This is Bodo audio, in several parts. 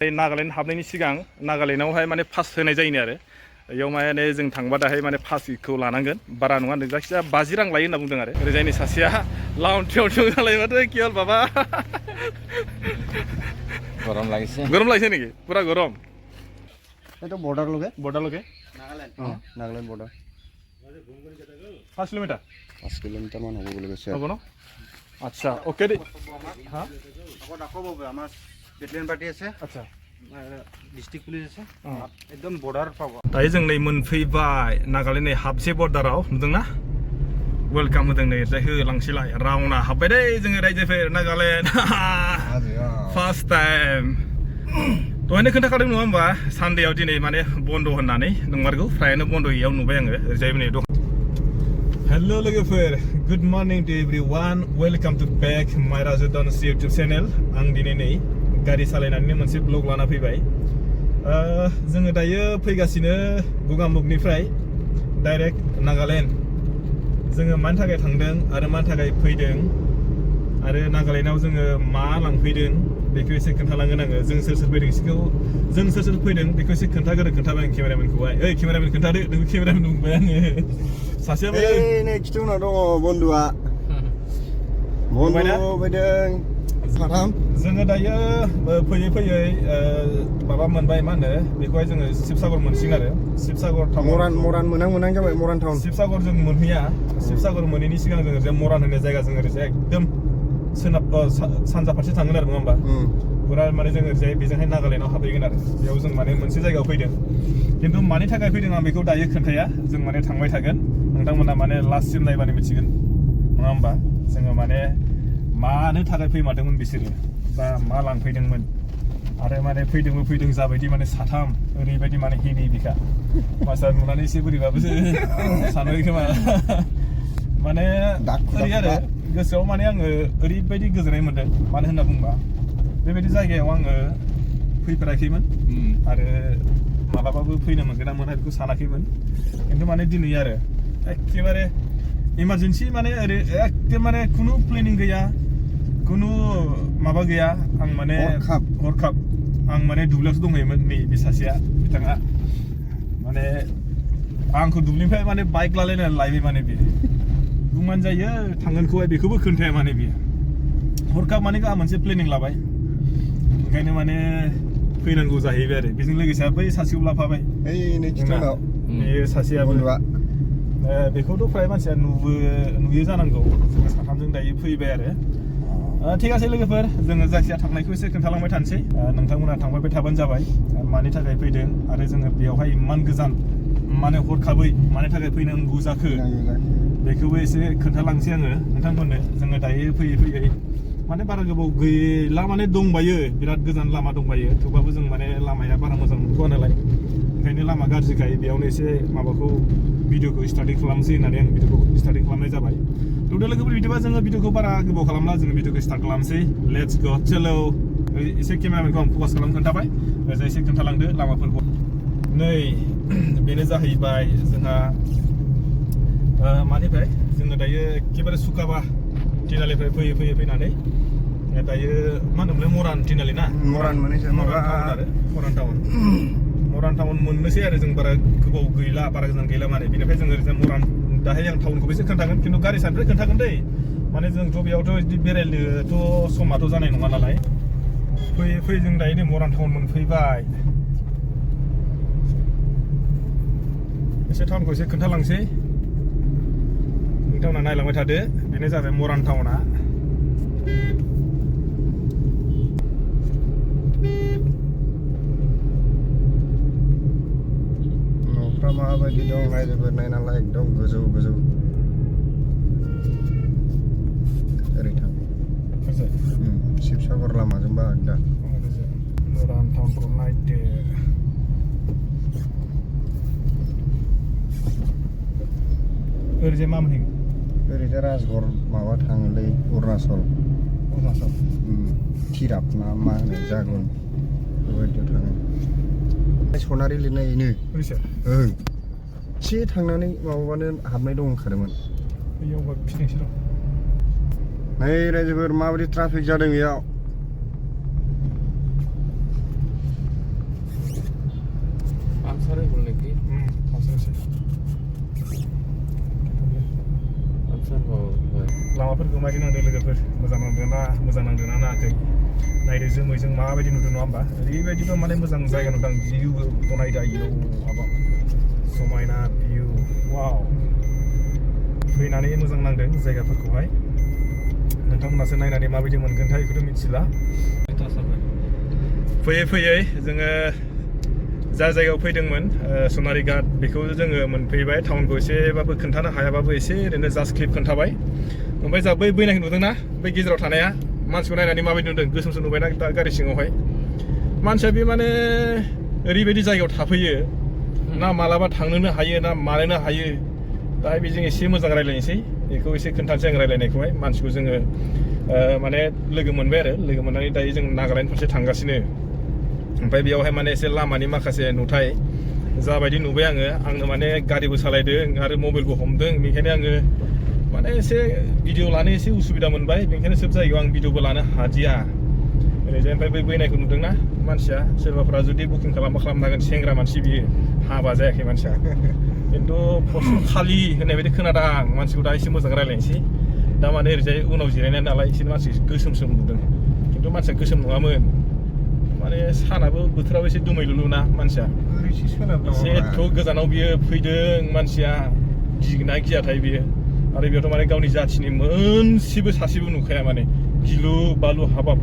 नागालेण्ड हाबनायनि सिगां नागालेण्डआवहाय माने पास होनाय जायोनो आरो बेयाव माने जों थांबा दाहाय माने पासखौ लानांगोन बारा नङा होनदों जायखिजाया 50 रां लायो होनना बुंदों आरो ओरैजायनि सासेया लाउन्टियाव जालायबाथाय किहल बाबा गरम লাগিছে नेকি पूरा गरम এটা বর্ডার लगे নাগালেণ্ড বর্ডার 5 किलोमीटर 5 কিলোমিটার মান হ'ব বুলি কৈছে হ'ব ন আচ্ছা ওকে দে হা আকৌ আমাৰ বেটেলিয়ন পাৰ্টি আছে আচ্ছা ডিস্ট্রিক্ট পুলিশ আছে একদম বর্ডার পাবো दायो जों नै मोनफैबाय नागालेण्डनि हाबसे बर्डाराव नुदोंना वेलकाम होदों नै जाय होलांसैलाय रावना हाबबाय दै जोङो रायजोफोर नागालेण्ड फार्स्ट टाइम दहायनो खोन्थाखादों नङा होमबा सानडेआव दिनै माने बन्द होननानै नंमारगौ फ्रायानो बन्द'यैयाव नुबाय आङो ओरैजाय नै दं हेलो लोगोफोर good morning to everyone welcome to back my Raju dance YouTube channel आं दिनै नै गारि सालायनानै मोनसे ब्लग लाना फैबाय जोङो दायो फैगासिनो गगामुखनिफ्राय डाइरेक्ट नागालेण्ड जोङो मानि थाखाय थांदों आरो मानि थाखाय फैदों आरो नागालेण्डआव जोङो मा लांफैदों बेखौ एसे खोन्थालांगोन आङो जों सोर फैदों सिखौ जों सोर फैदों बेखौ एसे खोन्थाबाय आं केमेरामेनखौहाय ओइ केमेरामेन खोन्थादो नों केमेरामेन बुंबाय आङो सासेया नै खिथुनाव दङ बन्दुआ बन्दु फैदों साथाम जोङो दायो फैयै माबा मोनबाय मा होनो बेखौहाय जोङो शिबसागर मोनसिगोन आरो शिबसागर मरान मोनहां जाबाय मरान टाउन शिबसागर जों मोनहैया शिबसागर मोनैनि सिगां जोङो जे मरान होननाय जायगा जों ओरैजाय एकदम सोनाब सानजा फारसे थांगोन आरो नङा होमबा पुरा माने जों ओरैजाय बेजोंहाय नागालेण्डआव हाबहैगोन आरो बेयाव जों माने मोनसे जायगायाव फैदों खिन्थु मानि थाखाय फैदों आं बेखौ दायो खोन्थाया जों माने थांबाय थागोन नोंथांमोना माने लास्टसिम नायबानो मिथिगोन नङा होमबा जोङो माने मानो थाखाय फैमारदोंमोन बिसोरो बा मा लांफैदोंमोन आरो माने फैदों जाबायदि माने साथाम ओरैबायदि माने हेभि बिखा मासा नुनानै एसे बोरैबाबोसो सानबाय खोमा माने ओरै आरो गोसोआव माने आङो ओरैबायदि गोजोननाय मोन्दों मानो होनना बुंबा बेबायदि जायगायाव आङो फैफेराखैमोन आरो मालाबाबो फैनो मोनगोन ना मोना बेखौ सानाखैमोन खिन्थु माने दिनै आरो एखेबारे इमारजेन्सि माने ओरै एकदम माने खुनु प्लेनिं गैया खुनु माबा गैया आं माने हरखाब आं माने दुब्लियावसो दंहैयोमोन नै बे सासेया बिथाङा माने आंखौ दुब्लिनिफ्राय माने बाइक लालायनानै लायबाय माने बियो बुंबानो जायो थांगोनखौहाय बेखौबो खोन्थाया माने बियो हरखाब माने आं मोनसे प्लेनिं लाबाय ओंखायनो माने फैनांगौ जाहैबाय आरो बेजों लोगोसे बै सासेखौ लाफाबाय बेयो सासेयाबो बेखौथ' फ्राय मानसिया नुयो जानांगौ जोङो साथामजों दायो फैबाय आरो ठीक आसे लोगोफोर जोङो जायखिया थांनायखौ एसे खोन्थालांबाय थानोसै नोंथांमोना थांबाय थाबानो जाबाय मानि थाखाय फैदों आरो जोङो बेयावहाय इमान गोजान माने हरखाबै मानि थाखाय फैनांगौ जाखो बेखौबो एसे खोन्थालांसै आङो नोंथांमोननो जोङो दायो फैयै माने बारा गोबाव गैला माने दंबायो बिराद गोजान लामा दंबायो थेवबाबो जों माने लामाया बारा मोजां नंथ'आ नालाय ओंखायनो लामा गाज्रिखाय बेयावनो एसे माबाखौ भिडिअखौ स्टार्टिं खालामसै होननानै आं भिडिअखौ स्टार्टिं खालामनाय जाबाय थ' लोगोफोर बिदिबा जोङो भिडिअखौ बारा गोबाव खालामला जोङो भिडिअखौ स्टार्ट खालामसै लेट्स गो चलो एसे केमेरामेनखौ आं फकास खालामनो खोन्थाबाय ओरैजाय एसे खोन्थालांदो लामाफोरखौ नै बेनो जाहैबाय जोंहा मानिफ्राय जोङो दायो एखेबारे सुकाबा तिनालिनिफ्राय फैयै फैनानै दायो मा होनोमोनलाय मरान तिनालि ना मरान टाउन मोननोसै आरो जों बारा गोबाव गैला बारा गोजान गैला माने बेनिफ्राय जों ओरैजाय मरान दाहाय आं टाउनखौबो एसे खोन्थागोन खिन्थु गारि सानिफ्राय खोन्थागोन दै माने जोंथ' बेयावथ' बिदि बेरायनोथ' समाथ' जानाय नङा नालाय फैयै जों दायो नै मरान टाउन मोनफैबाय एसे टाउनखौ एसे खोन्थालांसै नोंथांमोना नायलांबाय थादो बेनो जाबाय मरान टाउना न'फ्रा माबायदि दं रायजोफोर नायनाला एकदम गोजौ ओरै थां शिबसागर लामाजों बा आगदा मरान टाउनखौ नायदो ओरैजाय मा मोनहैगोन ओरैजाय राजगर माबा थाङोलै अरुणाचल थिराप ना मा होनो जागोन बेबायदियाव थाङो सनारि लिरनायनो एसे थांनानै माबाबानो हाबनाय दं ओंखारोमोन बेयावबा फिदिंसै र' नै रायजोफोर माबायदि ट्राफिक जादों बेयाव boleh langsung sih लामाफोरखौ माबायदि नांदों लोगोफोर मोजां नांदोंना नाङाखै नायदो जोमैजों माबायदि नुदों नङा होमबा ओरैबायदिबो माने मोजां जायगा नुदों भिउखौ नायदो आयौ हाबाब समायना भिउ वाव फैनानै मोजां नांदों जायगाफोरखौहाय नोंथांमोनासो नायनानै माबायदि मोनगोनथाय बेखौथ' मिथिला फैयै फैयै जोङो जा जायगायाव फैदोंमोन सनारि घाट बेखौ जोङो मोनफैबाय टाउनखौ एसेबाबो खोन्थानो हायाबाबो एसे ओरैनो जास्ट क्लिप खोन्थाबाय ओमफ्राय जा बै बैनायखौ नुदोंना बै गेजेराव थानाया मानसिखौ नायनानै माबायदि नुदों गोसोमसो नुबायना दा गारि सिङावहाय मानसिया बे माने ओरैबायदि जायगायाव थाफैयो ना मालाबा थांनोनो हायो ना मानोनो हायो दा बेजों एसे मोजां रायज्लायनोसै बेखौ एसे खोन्थानोसै आं रायज्लायनायखौहाय मानसिखौ जोङो माने लोगो मोनबाय आरो लोगो मोननानै दायो जों नागालेण्ड फारसे थांगासिनो ओमफ्राय बेयावहाय माने एसे लामानि माखासे नुथाय जाबायदि नुबाय आङो माने गारिबो सालायदों आरो मबाइलबो हमदों बेनिखायनो आङो माने एसे भिडिअ लानो एसे उसुबिदा मोनबाय बेनिखायनो सोब जायगायाव आं भिडिअबो लानो हादिया ओरैजाय ओमफ्राय बै बैनायखौ नुदोंना मानसिया सोरबाफोरा जुदि बुकिं खालामनो हागोन सेंग्रा मानसि बियो हाबा जायाखै मानसिया खिन्थु पस्ट खालि होननाय बायदि खोनादों आं मानसिखौ दा एसे मोजां रायज्लायनोसै दा माने ओरैजाय उनाव जिरायनाय नालाय एसे मानसि गोसोमसोम नुदों खिन्थु मानसिया गोसोम नङामोन माने सानाबो बोथोराबो एसे दुमैलुलु ना मानसिया एसेथ' गोजानाव बियो फैदों मानसिया गिगोना गियाथाय बियो आरो बेयावथ' माने गावनि जाथिनि मोनसेबो सासेबो नुखाया माने गिलु बालु हाबाब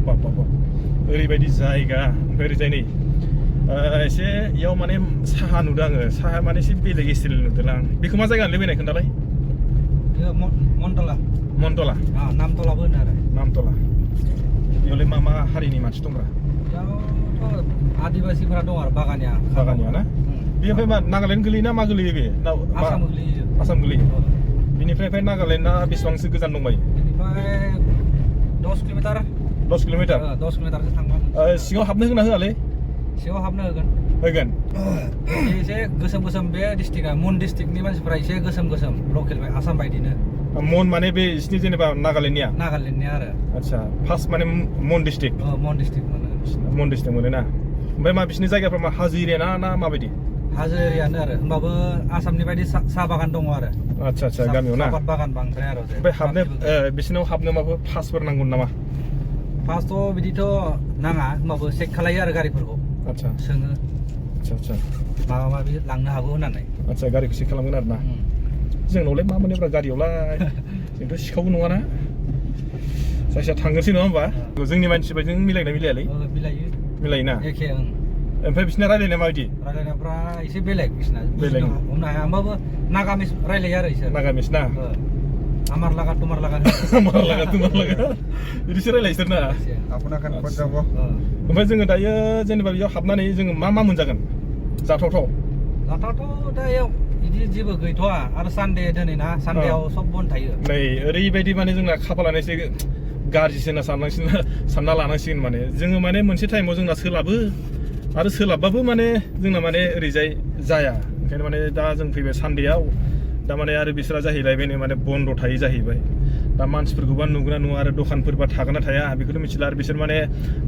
ओरैबायदि जायगा ओमफ्राय ओरैजाय नै एसे इयाव माने साहा नुदों आङो साहा माने एसे बेलेग स्टाइल नुदों आं बेखौ मा जायगा होनलै बैनाय खोन्थालाय मनतला नामतलाबो होनो आरो नामतला बेयावलाय मा हारिनि मानसि दंब्रा आदिबासिफोरा दं आरो बागानिया ना बेनिफ्राय मा नागालेण्ड गोलैयो ना मा गोलैयो बे आसाम गोलैयो बिनिफ्राय नागालेण्डआ बेसेबांसो गोजान दंबायो बेनिफ्राय 10 किल'मिटार 10 किल'मिटार 10 किल'मिटारसो थांबा सिङाव हाबनो होना होआलै सिङाव हाबनो होगोन एसे गोसोम बे डिस्ट्रिक्टआ मन डिस्ट्रिक्टनि मानसिफोरा एसे गोसोम लकेल आसाम बायदिनो मन माने बे बिसिनि जेनेबा नागालेण्डनिया आरो आच्छा फार्स्ट माने मन डिस्ट्रिक्ट मन डिस्ट्रिक्ट मोनो ना ओमफ्राय मा बिसिनि जायगाफ्रा मा हाजो एरिया ना माबायदि हाजो एरियानो आरो होमबाबो आसामनि बायदि साहा बागान दङ आरो आच्छा गामियाव ना सापात बागान बांद्राय आरो ओमफ्राय हाबनो बिसिनाव हाबनो माबा पासफोर नांगौ नामा पासथ' बिदिथ' नाङा होमबाबो चेक खालायो आरो गारिफोरखौ आच्छा सोङो आच्छा माबा माबि लांनो हागौ होननानै आच्छा गारिखौ चेक खालामगोन आरो ना जोंनावलाय मा मोनोब्रा गारियावलाय जोंथ' सिखावबो नङाना जायखिया थांगोनसै नङा होमबा जोंनि मानसि बायदि मिलायना मिलायालै मिलायोना एखे ओमफ्राय बिसिना रायलायनाया माबायदि रायलायनायफ्रा एसे बेलेग बिसिना हमनो हाया होमबाबो नागामिस रायलायो आरो इसोर नागामिस ना आमार लागा तुमार लागा बिदिसो रायलायो इसोर ना ओमफ्राय जोङो दायो जेनेबा बेयाव हाबनानै जोङो मा मोनजागोन जाथावथाव दायो बिदि जेबो गैथ'आ आरो सानदे दिनै ना सानदेआव सब बन्द थायो नै ओरैबायदि माने जोंना खाफालानो एसे गाज्रिसो होनना सानना लानांसिगोन माने जोङो माने मोनसे टाइमाव जोंना सोलाबो आरो सोलाबबाबो माने जोंना माने ओरैजाय जाया ओंखायनो माने दा जों फैबाय सानदेआव दा माने आरो बिसोरा जाहैलायबाय माने बन्द थायो जाहैबाय दा मानसिफोरखौबा नुगोना नुवा आरो दखानफोरबा थागोन ना थाया बेखौथ' मिथिला आरो बिसोर माने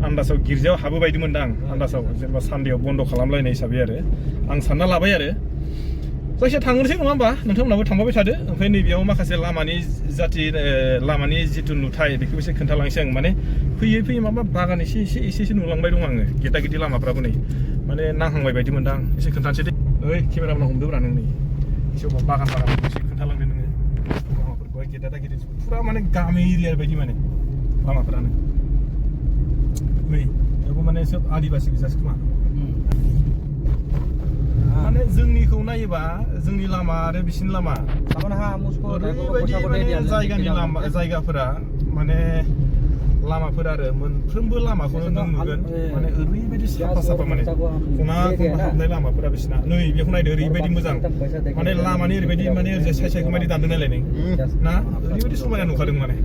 आन्दासाव गिर्जायाव हाबो बायदि मोनदां आन्दासाव जेनेबा सानदेआव बन्द खालामलायनाय हिसाबै आरो आं सानना लाबाय आरो जायखिया थांनोसै नङा होमबा नोंथांमोनाबो थांबाय थादो ओमफ्राय नैबेयाव माखासे लामानि जिथु नुथाय बेखौ एसे खोन्थालांसै आं माने फैयै माबा बागान एसे नुलांबाय दं आङो गेदा गेदि लामाफ्राबो नै माने नांहांबाय बायदि मोनदां एसे खोन्थानोसै दे ओइ केमेरामेन हमदोब्रा नों नै एसे बागान एसे खोन्थालांदो नोङो लामाफोरखौहाय गेदा गेदि फुरा माने गामि एरिया बायदि माने लामाफोरानो नै बेयावबो माने सोब आदिबासि गोजासो खोमा माने जोंनिखौ नायोबा जोंनि लामा आरो बिसिनि लामा ओरैबायदि जायगाफोरा माने लामाफोर आरो मोनफ्रोमबो लामाखौनो नों नुगोन माने ओरैबायदि साफा माने खना हाबनाय लामाफोरा बिसिना नै बेखौ नायदो ओरैबायदि मोजां माने लामानि ओरैबायदि माने ओरैजाय साइड माने दानदों नालाय ना ओरैबायदि समायना नुखादों माने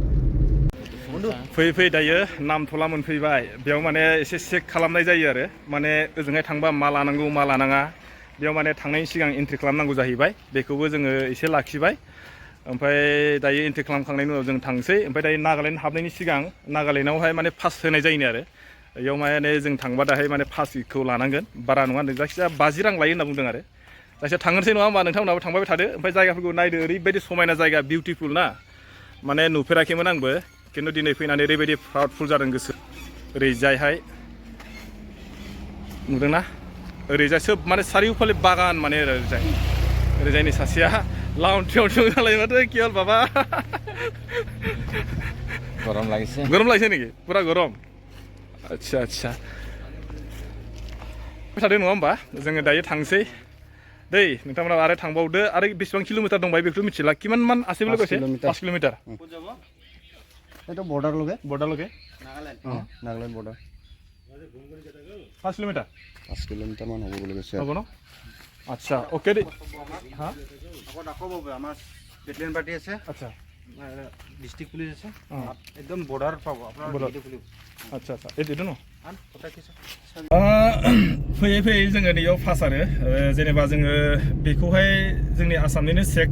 फैयै दायो नामथला मोनफैबाय बेयाव माने एसे चेक खालामनाय जायो आरो माने ओजोंहाय थांबा मा लानांगौ मा लानाङा बेयाव माने थांनायनि सिगां एन्ट्रि खालामनांगौ जाहैबाय बेखौबो जोङो एसे लाखिबाय ओमफ्राय दायो एन्ट्रि खालामखांनायनि उनाव जों थांसै ओमफ्राय दायो नागालेण्ड हाबनायनि सिगां नागालेण्डआवहाय माने पास होनाय जायोनो आरो बेयाव माने जों थांबा दाहाय माने पासखौ लानांगोन बारा नङा होनदों जायखिजाया 50 रां लायो होनना बुंदों आरो जायखिया थांनोसै नङा होमबा नोंथांमोनाबो थांबाय थादो ओमफ्राय जायगाफोरखौ नायदो ओरैबायदि समायना जायगा बिउटिफुल ना माने नुफेराखैमोन आंबो खिन्थु दिनै फैनानै ओरैबायदि प्राउडफुल जादों गोसो ओरैजायहाय नुदोंना ओरैजाय सोब माने सारिउफाले बागान माने ओरैजायनि सासेया लाउन थियाव जालाय माथो कि हल बाबा गरम লাগিছে नेকি पुरा गरम आच्छा आच्छा थादों नङा होमबा जोङो दायो थांसै दै नोंथांमोना आरो थांबावदो आरो बेसेबां किल'मिटार दंबाय बेखौथ' मिथिला किमान मान আছে বুলি কৈছে 5 কিলোমিটার ক'ত যাব এটা বৰ্ডাৰলৈকে নাগালেণ্ড বৰ্ডাৰ 5 কিলোমিটার 5 কিলোমিটাৰ মান হ'ব বুলি কৈছে হ'ব ন আচ্ছা ওকে দে হা আকৌ বাবু আমাৰ বেটেলিয়ন পাৰ্টি আছে আচ্ছা ডিস্ট্রিক্ট পুলিশ আছে একদম বর্ডার পাবো আপনারা आच्छा आच्छा एदिनो न फैयै फैयै जोङो नैयाव पास आरो जेनेबा जोङो बेखौहाय जोंनि आसामनिनो चेक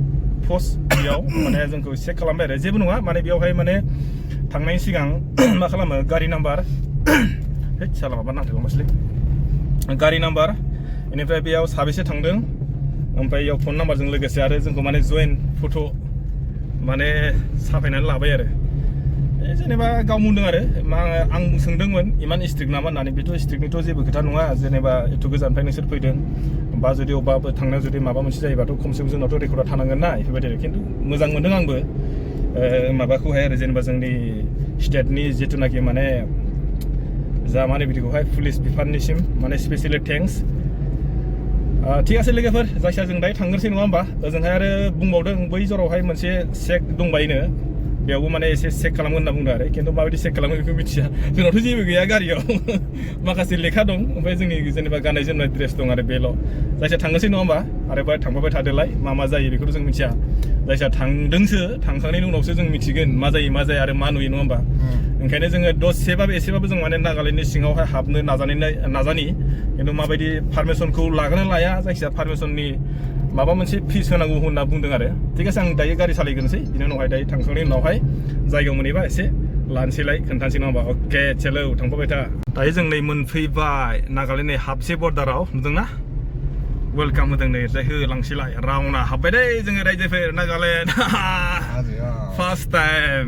पस्ट बेयाव माने जोंखौ चेक खालामबाय आरो जेबो नङा माने बेयावहाय माने थांनायनि सिगां मा खालामो गारि नाम्बार है साला माबा नांथारगौमोनलै गारि नाम्बार बेनिफ्राय बेयाव साबेसे थांदों ओमफ्राय बेयाव फन नाम्बारजों लोगोसे आरो जोंखौ माने जइन फट' माने साफायनानै लाबाय आरो जेनेबा गाव बुंदों आरो आं सोंदोंमोन इमान स्ट्रिक्ट नामा होननानै बेथ' स्ट्रिक्टनिथ' जेबो खोथा नङा जेनेबा एथ' गोजाननिफ्राय नोंसोर फैदों बा जुदि अबेबा थांनायाव जुदि माबा मोनसे जायोबाथ' खमसे खम जोंनावथ' रेकर्डआ थानांगोन ना बेफोरबायदि आरो खिन्थु मोजां मोनदों आंबो माबाखौहाय आरो जेनेबा जोंनि स्टेटनि जिथुनाखि माने जा माने बिदिखौहाय पुलिस बिफाननिसिम माने स्पेसियेलि थेंक्स ठीक আছে लोगोफोर जायखिया जों दायो थांनोसै नङा होमबा ओजोंहाय आरो बुंबावदों बै जरावहाय मोनसे चेक दंबायनो बेयावबो माने एसे चेक खालामगोन होनना बुंदों आरो खिन्थु माबायदि चेक खालामो बेखौ मिथिया जोंनावथ' जेबो गैया गारियाव माखासे लेखा दं ओमफ्राय जोंनि जेनेबा गाननाय जोमनाय ड्रेस दं आरो बेल' जायखिया थांनोसै नङा होमबा आरो बाय थांफाबाय थादोलाय मा जायो बेखौथ' जों मिथिया जायखिया थांदोंसो थांखांनायनि उनावसो जों मिथिगोन मा जायो मा जाया आरो मा नुयो नङा होमबा ओंखायनो जोङो दसेबाबो एसेबाबो जों माने नागालेण्डनि सिङावहाय हाबनो नाजानि खिन्थु माबायदि पारमिसनखौ लागोन लाया जायखिया पारमिसननि माबा मोनसे फिस होनांगौ होनना बुंदों आरो ठीक আছে आं दायो गारि सालायग्रोनोसै बिनि उनावहाय दायो थांखांनायनि उनावहाय जायगायाव मोनहैबा एसे लानोसैलाय खोन्थानोसै नङा होमबा अके चलो थांफाबाय था दायो जों नै मोनफैबाय नागालेण्डनि हाबसे बर्डाराव नुदोंना वेलकाम होदों नै ओरैजाय होलांसैलाय रावना हाबबाय दै जोङो रायजोफोर नागालेण्ड फार्स्ट टाइम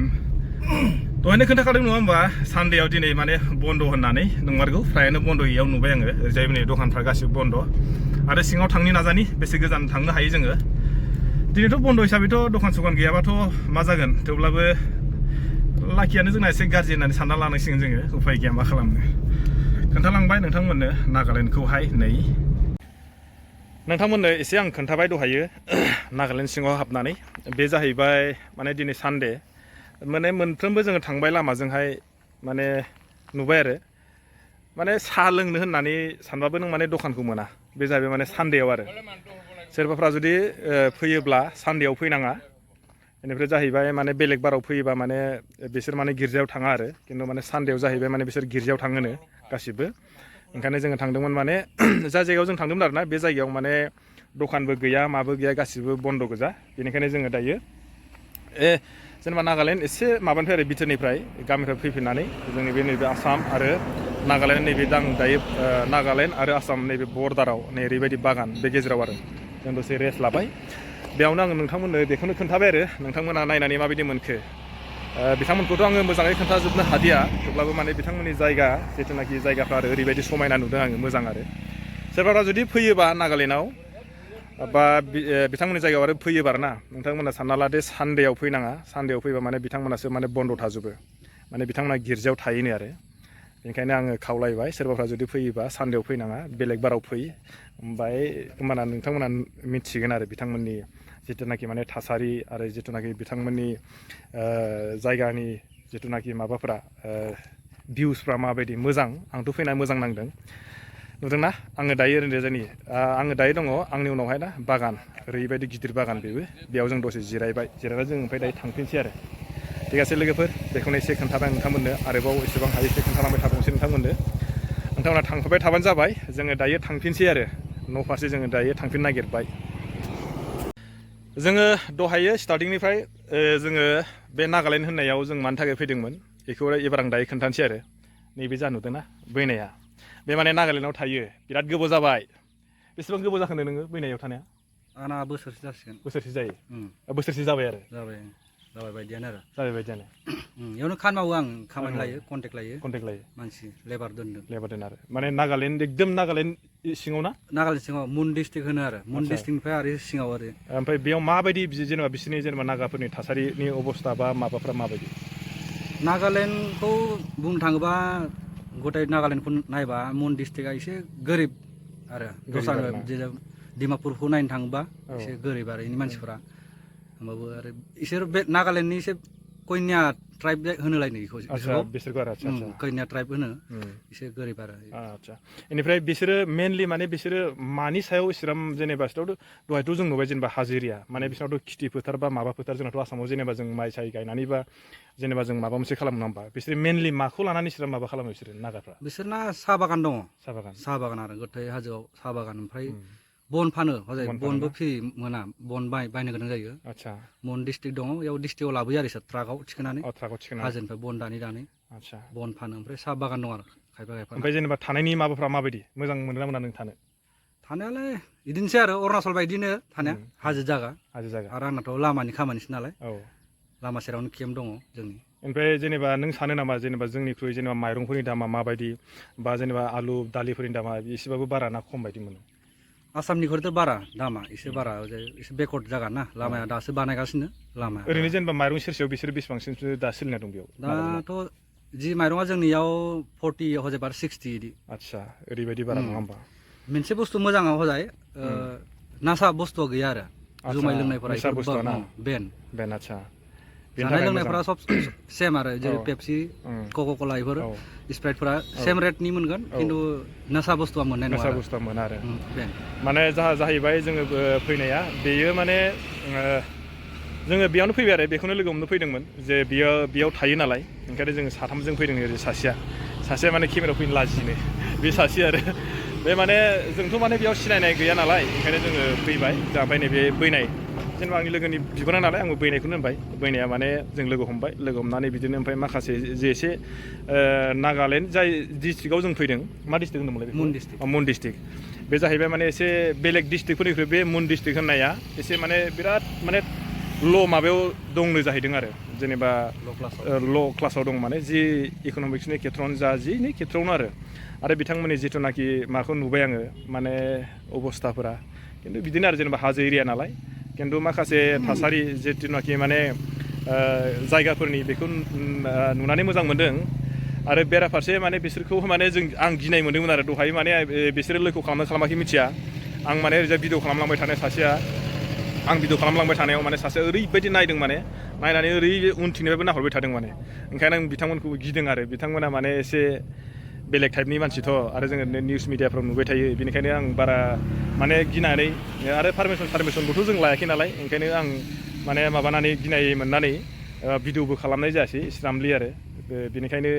दहायनो खोन्थाखादों नङा होमबा सानडेआव दिनै माने बन्द होननानै नंमारगौ फ्रायानो बन्द गैयाव नुबाय आङो ओरैजाय नै दखानफ्रा गासिबो बन्द आरो सिङाव थांनि नाजानि बेसे गोजान थांनो हायो जोङो दिनैथ' बन्द हिसाबैथ' दखान सखान गैयाबाथ' मा जागोन थेवब्लाबो लाखियानो जोंना एसे गाज्रि होननानै सानना लानांसिगोन जोङो उफाय गैया मा खालामनो खोन्थालांबाय नोंथांमोननो नागालेण्डखौहाय नै नोंथांमोननो एसे आं खोन्थाबाय दहायो नागालेण्ड सिङाव हाबनानै बे जाहैबाय माने दिनै सानडे माने मोनफ्रोमबो जोङो थांबाय लामाजोंहाय माने नुबाय आरो माने साहा लोंनो होननानै सानबाबो नों माने दखानखौ मोना बे जाहैबाय माने सानडेआव आरो सोरबाफ्रा जुदि फैयोब्ला सानडेआव फैनाङा बेनिफ्राय जाहैबाय माने बेलेग बाराव फैयोबा माने बिसोर माने गिर्जायाव थाङा आरो खिन्थु माने सानडेआव जाहैबाय माने बिसोर गिर्जायाव थाङोनो गासिबो ओंखायनो जोङो थांदोंमोन माने जा जायगायाव जों थांदोंमोन आरोना बे जायगायाव माने दखानबो गैया माबो गैया गासिबो बन्द गोजा बेनिखायनो जोङो दायो जेनेबा नागालेण्ड एसे माबानिफ्राय आरो बिथोरनिफ्राय गामिनिफ्राय फैफिननानै जोंनि बे नैबे आसाम आरो नागालेण्ड नैबे दायो नागालेण्ड आरो आसाम नैबे बर्डाराव नै ओरैबायदि बागान बे गेजेराव आरो जों दसे रेस्ट लाबाय बेयावनो आङो नोंथांमोननो बेखौनो खोन्थाबाय आरो नोंथांमोना नायनानै माबायदि मोनखो बिथांमोनखौथ' आङो मोजाङै खोन्थाजोबनो हादिया थेवब्लाबो माने बिथांमोननि जायगा जिथुनाखि जायगाफ्रा आरो ओरैबायदि समायना नुदों आङो मोजां आरो सोरबाफ्रा जुदि फैयोबा नागालेण्डआव बा बिथांमोननि जायगायाव आरो फैयोबा ना नोंथांमोना सानना लादो सानडेआव फैनाङा सानडेआव फैबा माने बिथांमोनासो माने बन्द थाजोबो माने बिथांमोना गिर्जायाव थायोनो आरो बेनिखायनो आङो खावलायबाय सोरबाफ्रा जुदि फैयोबा सानडेआव फैनाङा बेलेग बाराव फै ओमफ्राय होमबाना नोंथांमोना मिथिगोन आरो बिथांमोननि जिथुनाखि माने थासारि आरो जिथुनाखि बिथांमोननि जायगानि जिथुनाखि माबाफ्रा भिउसफ्रा माबायदि मोजां आंथ' फैना मोजां नांदों नुदोंना आङो दायो ओरैनो आङो दायो दङ आंनि उनावहाय ना बागान ओरैबायदि गिदिर बागान बेयाव जों दसे जिरायबाय जिरायना जों ओमफ्राय दायो थांफिनसै आरो ठीक আছে लोगोफोर बेखौनो एसे खोन्थाबाय नोंथांमोननो आरोबाव एसेबां हायो एसे खोन्थालांबाय थाबावनोसै नोंथांमोना थांफाबाय थाबानो जाबाय जोङो दायो थांफिनसै आरो न' फारसे जोङो दायो थांफिननो नागिरबाय जोङो दहायो स्टार्टिंनिफ्राय जोङो बे नागालेण्ड होननायाव जों मानि थाखाय फैदोंमोन बेखौ एबार आं दायो खोन्थानोसै आरो नैबे जा नुदोंना बैनाया बे माने नागालेण्डआव थायो बिराद गोबाव जाबाय बेसेबां गोबाव जाखो नोङो बैनायाव थानाया आंना बोसोरसे जासिगोन बोसोरसे जायो उम बोसोरसे जाबाय आरो जाबाय बायदियानो आरो जाबाय बायदियानो इयावनो खामानि मावो आं खामानि लायो कन्टेक्ट लायो मानसि लेबार दोनदों आरो माने नागालेण्ड एकदम नागालेण्ड सिङाव ना नागालेण्ड सिङाव मुन डिस्ट्रिक्ट होनो आरो मुन डिस्ट्रिक्टनिफ्राय आरो सिङाव आरो ओमफ्राय बेयाव माबायदि जेनेबा बिसोरनि जेनेबा नागाफोरनि थासारिनि अबस्था बा माबाफ्रा माबायदि नागालेण्डखौ बुंनो थाङोबा गथाय नागालेण्डखौ नायबा मुन डिस्ट्रिक्टआ एसे गोरिब आरो दस्रा डिमापुरखौ नायनो थाङोबा एसे गोरिब आरो इनि मानसिफोरा होमबाबो आरो इसोर बे नागालेण्डनि एसे कन्या ट्राइब होनोलायनो बेखौ बिसोरखौ आरो कन्या ट्राइब होनो एसे गोरिब आरो आच्छा बेनिफ्राय बिसोरो मेनलि माने बिसोरो मानि सायाव इसिराम जेनेबा बिसोरथ' दहायथ' जों नुबाय जेनेबा हाजो एरिया माने बिसोरनावथ' खेथि फोथार बा माबा फोथार जोंनाथ' आसामाव जेनेबा जों माइ साइ गायनानै बा जेनेबा जों माबा मोनसे खालामो नङा होमबा बिसोर मेनलि माखौ लानानै बिसोर माबा खालामो बिसोरो नागाफ्रा बिसोरना साहा बागान दङ साहा बागान आरो गोथै हाजोआव साहा बागान ओमफ्राय बन फानो हजाय बनबो फ्रि मोना बन बायनो गोनां जायो आच्छा मन डिस्ट्रिक्ट दङ बेयाव डिस्ट्रिक्टआव लाबोयो आरो ट्राकआव थिखोनानै थिखोनानै हाजोनिफ्राय बन दानै आच्छा बन फानो ओमफ्राय साहा बागान दं आरो खायफा ओमफ्राय जेनेबा थानायनि माबाफ्रा माबायदि मोजां मोनोना मोना नों थानो थानायालाय बिदिनोसै आरो अरुणाचल बायदिनो थानाया हाजो जागा आरो आंनाथ' लामानि खामानिसो नालाय लामा सेरावनो केम्प दङ जोंनि ओमफ्राय जेनेबा नों सानो नामा जेनेबा जोंनिख्रुइ जेनेबा माइरंफोरनि दामा माबायदि बा जेनेबा आलु दालिफोरनि दामा एसेबाबो बारा ना खम बायदि मोनो आसामनिख्रुइथ' बारा दामा एसे बारा एसे बेकवर्ड जागा ना लामाया दासो बानायगासिनो लामाया ओरैनो जेनेबा माइरं सेरसेयाव बिसोरो बेसेबांसिमसो दा सोलिना दं बेयाव दाथ' जि माइरङा जोंनियाव 40 हजाय बार 60 इदि आच्छा ओरैबायदि बारा नङा होमबा मोनसे बुस्थु मोजाङाव हजाय नासा बुस्थुआ गैया आरो जुमाय लोंनायफोरा बेन आच्छा जानाय लोंनायफोरा सब सेम आरो जेरै पेपसि कक' कला बेफोर स्प्राइटफोरा सेम रेटनि मोनगोन खिन्थु नासा बुस्थुआ मोननाय नङा नासा बुस्थुआ मोना आरो माने जाहैबाय जोङो फैनाया बेयो माने जोङो बेयावनो फैबाय आरो बेखौनो लोगो हमनो फैदोंमोन जे बेयाव थायो नालाय ओंखायनो जोङो साथामजों फैदों ओरै सासेया माने केमेरायाव फैनो लाजिनो बे सासे आरो बे माने जोंथ' माने बेयाव सिनायनाय गैया नालाय ओंखायनो जोङो फैबाय ओमफ्राय नैबे बैनाय जेनेबा आंनि लोगोनि बिबोना नालाय आंबो बैनायखौनो होनबाय बैनाया माने जों लोगो हमबाय लोगो हमनानै बिदिनो ओमफ्राय माखासे जे एसे नागालेण्ड जाय डिस्ट्रिक्टआव जों फैदों मा डिस्ट्रिक्ट होनदोंमोनलाय मुन डिस्ट्रिक्ट बे जाहैबाय माने एसे बेलेग डिस्ट्रिक्टफोरनिख्रुइ बे मुन डिस्ट्रिक्ट होननाया एसे माने बिराद माने ल' माबायाव दंनो जाहैदों आरो जेनेबा ल' क्लासाव दं माने जि इक'नमिक्सनि खेथ्रआवनो जा जिनि खेथ्रआवनो आरो बिथांमोननि जिथुनाखि माखौ नुबाय आङो माने अबस्थाफोरा खिन्थु बिदिनो आरो जेनेबा हाजो एरिया नालाय खिन्थु माखासे थासारि जिथुनाखि माने जायगाफोरनि बेखौ नुनानै मोजां मोनदों आरो बेराफारसे माने बिसोरखौ माने आं गिनाय मोनदोंमोन आरो दहाय माने बिसोरो लोगो खालामाखै मिथिया आं माने ओरैजाय भिडिअ खालामलांबाय थानाय सासेया आं भिडिअ खालामलांबाय थानायाव माने सासेया ओरैबायदि नायदों माने नायनानै ओरै उनथिंनिफ्रायबो नाहरबाय थादों माने ओंखायनो आं बिथांमोनखौबो गिदों आरो बिथांमोना माने एसे बेलेग टाइपनि मानसिथ' आरो जोङो निउस मिडियाफ्राव नुबाय थायो बेनिखायनो आं बारा माने गिनानै आरो पारमिसनबोथ' जों लायाखै नालाय ओंखायनो आं माने माबानानै गिनाय मोननानै भिडिअबो खालामनाय जायासै इस्लामलि आरो बेनिखायनो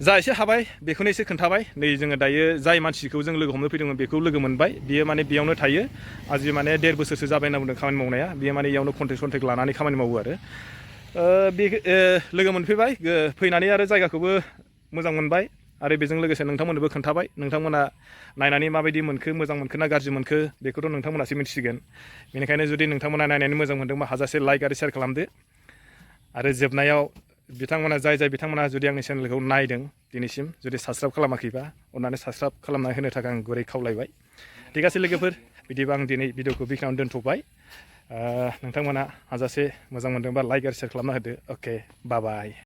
जा एसे हाबाय बेखौनो एसे खोन्थाबाय नै जोङो दायो जाय मानसिखौ जों लोगो हमनो फैदोंमोन बेखौ लोगो मोनबाय बियो माने बेयावनो थायो आजि माने 1.5 बोसोरसो जाबाय होनना बुंदों खामानि मावनाया बियो माने इयावनो कन्टेक्ट लानानै खामानि मावो आरो बे लोगो मोनफैबाय फैनानै आरो जायगाखौबो मोजां मोनबाय आरो बेजों लोगोसे नोंथांमोननोबो खोन्थाबाय नोंथांमोना नायनानै माबायदि मोनखो मोजां मोनखो ना गाज्रि मोनखो बेखौथ' नोंथांमोनासो मिथिसिगोन बेनिखायनो जुदि नोंथांमोना नायनानै मोजां मोनदोंबा हाजासे लाइक आरो शेयार खालामदो आरो जोबनायाव बिथांमोना जाय बिथांमोना जुदि आंनि चेनेलखौ नायदों दिनैसिम जुदि साबस्क्राइब खालामाखैबा अन्नानै साबस्क्राइब खालामना होनो थाखाय आं गुरै खावलायबाय ठीक আছে लोगोफोर बिदिबा आं दिनै भिडिअखौ बेखिनियावनो दोनथ'बाय नोंथांमोना हाजासे मोजां मोनदोंबा लाइक आरो शेयार खालामना होदो अके बाय